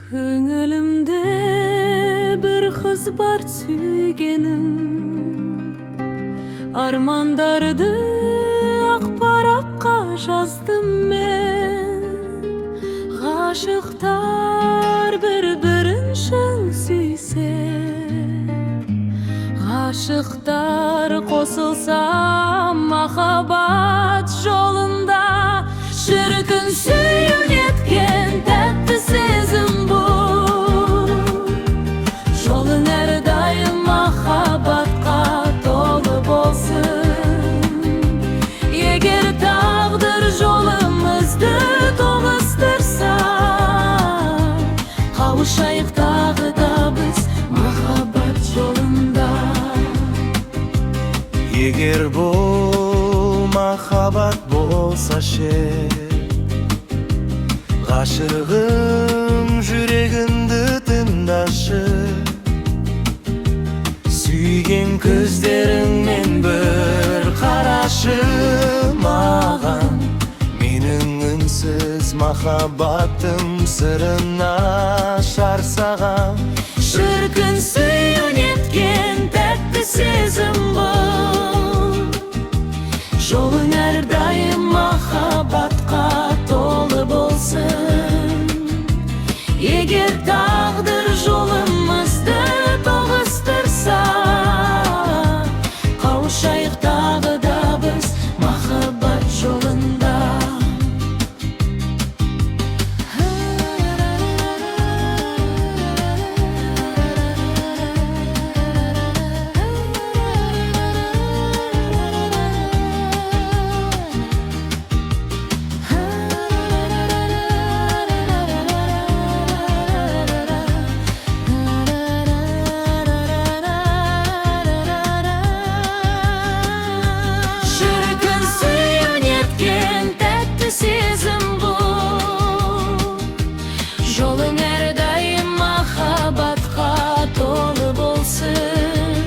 Көңілімде бір қыз бар, сүйгенім. Армандарды ақ параққа жаздым мен. Ғашықтар бір-бірін шын сүйсе, ғашықтар қосылса махаббат жолында. Шіркін, сүю неткен тәтті сезім бұл! Жолың әрдайым махаббатқа толы болсын. Егер тағдыр жолымызды тоғыстырса, қауышайық тағы да біз махаббат жолында. Егер бұл махаббат болса ше, ғашығым, жүрегіңді тыңдашы. Сүйген көздеріңмен бір қарашы маған, менің үнсіз махаббатым сырын ашар саған. Шіркін, сүю неткен тәтті сезім бұл! Жолың әрдайым махаббатқа толы болсын. Егер тағдыр жолымызды тоғыстырса, қауышайық тағы да біз махаббат жолында. Шіркін, сүю неткен тәтті сезім бұл! Жолың әрдайым махаббатқа толы болсын.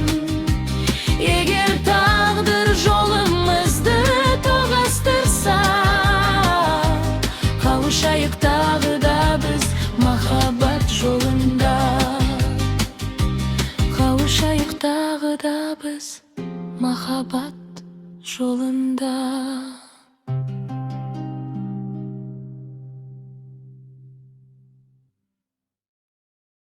Егер тағдыр жолымызды тоғыстырса, қауышайық тағы да біз махаббат жолында. Қауышайық тағы да біз махаббат жолында.